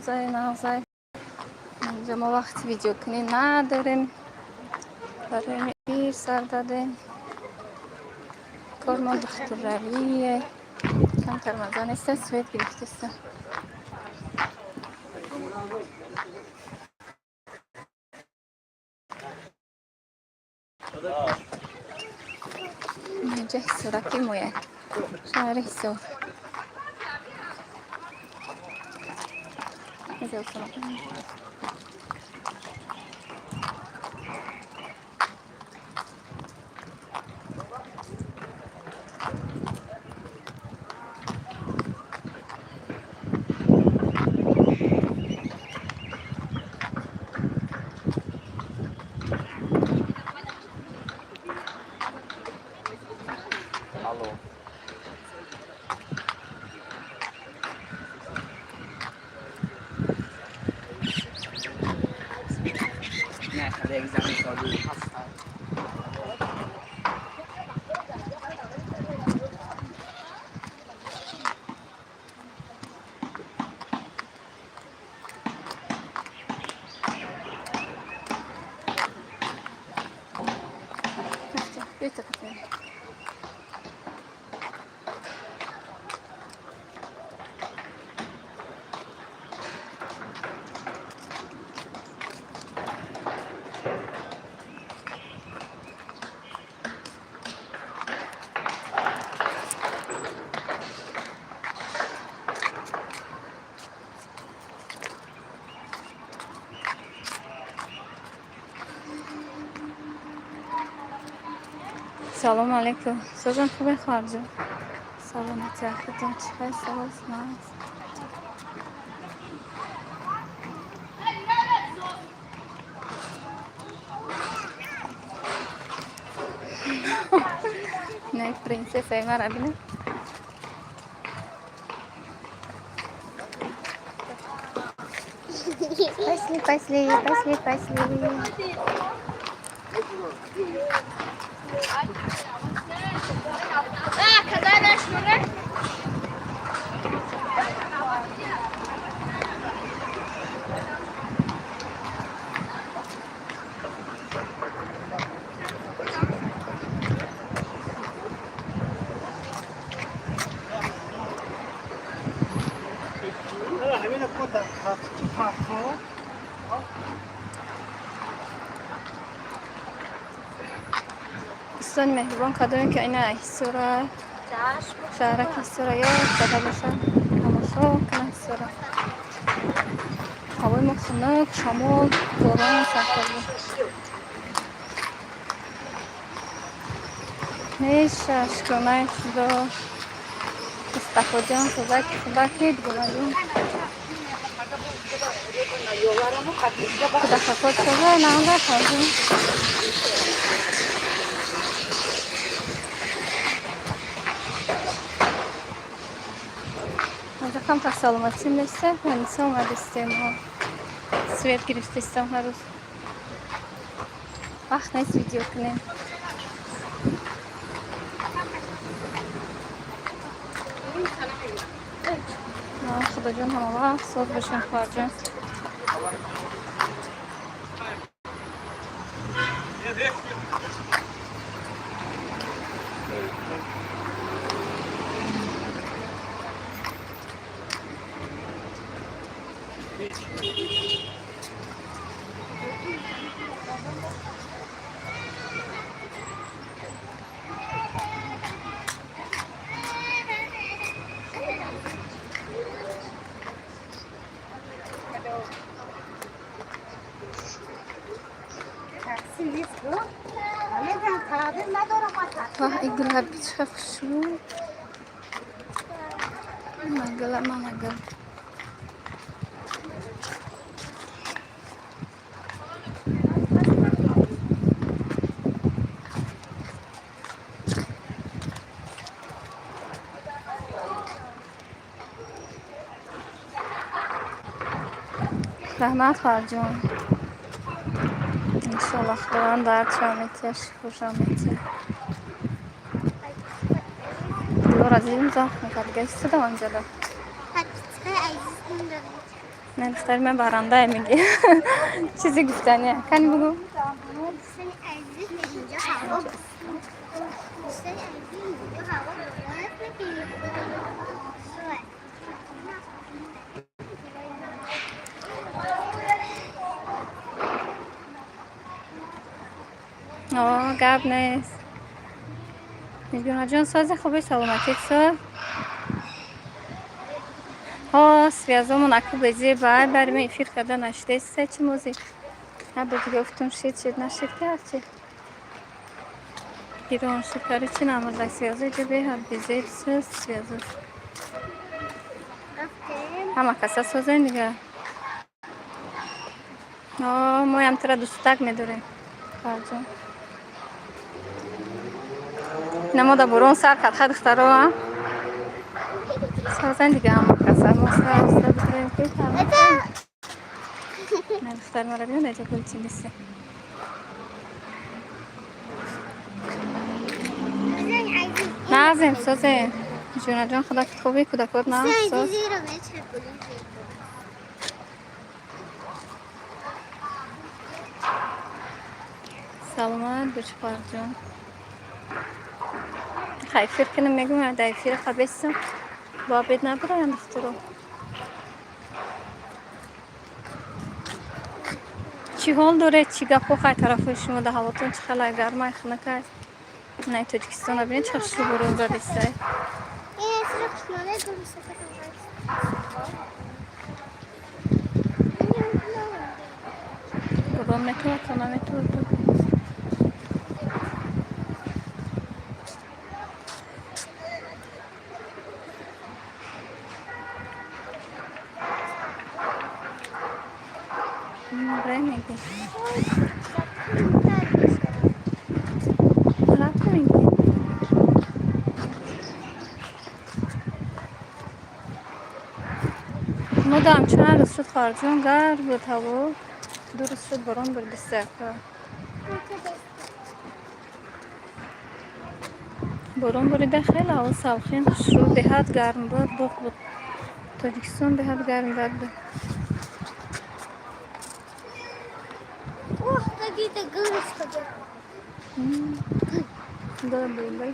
Созай, нағзай. Инҷо мо вақти видеокунӣ надорем. Барои эфир сар дадем. Кор мо духтуравие. Камтар маза неста, свет гирифтеста. Инҷа Ҳисораки моя. Шаҳри Ҳисор. Алло. Не, экзамен соли. Бита кафе. Салому алейкум. Созам, хубе, хоҳарҷон? Саломати, ахитон чӣ хел, соз нағз? Не, принцессаи мара бина. Пошли, пошли, пошли, пошли. Дӯстони меҳрубон, кадоме ки ина Ҳисора, шаҳраки Ҳисора ёд зада бошад, тамошо кунад Ҳисора. Ҳавои мо хунук, шамол, борон сар карда. Меша, шукронаи Худо. Мустафоҷон, созаки, хубакид, гулаҷон. Кӯдакакот соза, нағза, хоҳарҷон. Инҷа камтар саломатӣ неста, больница омадистем. Свет гирифтистам ҳар рӯз. Вақт нест видео кунем. Худоҷон, ҳамавақт соз бошем, хоҳарҷон. Ваҳ, и гула чӣ хушрӯ. Мана гула, мана гул. Раҳмат, хоҳарҷон. Иншолло, Худованд дардшам метиҳад, шифошам метиҳад. Дилора, дидим, завқ мекард. Дига истодам анҷода. На, духтари ман барандае меги. Чизе гуфтания. Кани бугӯ. Дӯстони азиз, инҷо ҳаво, дӯстони азиз, инҷо ҳаво борон аст, ки О, гап нест. Миҷонаҷон, сози, хуби, саломатит соз. Ҳо, связомон аку безе бай бари ме эфир карда нашидеста чи мози. Ҳа, бо дига гуфтум, шид шид нашид ки ҳарчи. Гирон шид кари чи намурда связо иҷо беҳад безеб соз связо. Ҳама каса созен дига. О, моям тура дӯстак медорем. Хоҳарҷон. Намода борон сар кард, ха, духтаро, а? Созен дига ҳама каса. Мо сар бидорем ки на, духтар мара биён, эҷо гул чинисе. Назем, созем. Ҷонаҷон, худо ки хуби, кӯдакот на соз. Саломат бош, хоҳарҷон. Ха, эфир кунам, мегӯям, дар эфира хабесам. Бо обед набураям, духтаро. Чӣ ҳол доред, чӣ гапҳо? Хай, тарафҳои шумо да ҳавотон чӣ хелай, гармай, хунукай? На, Тоҷикистона бинед, чӣ хушрӯ борон задистай. Борон метавад то наметавад? Рай мегӣ. Раб мегӣ. Мудам чанд рӯз шуд, хоҳарҷон, гарм буд ҳаво. 2 рӯз шуд, борон бурдиста. Борон бурида, хеле ҳаво салқин, хушрӯ, беҳад гарм буд, буғ буд. Тоҷикистон беҳад гарм бад буд. Ох, какие-то господи. Да, бай.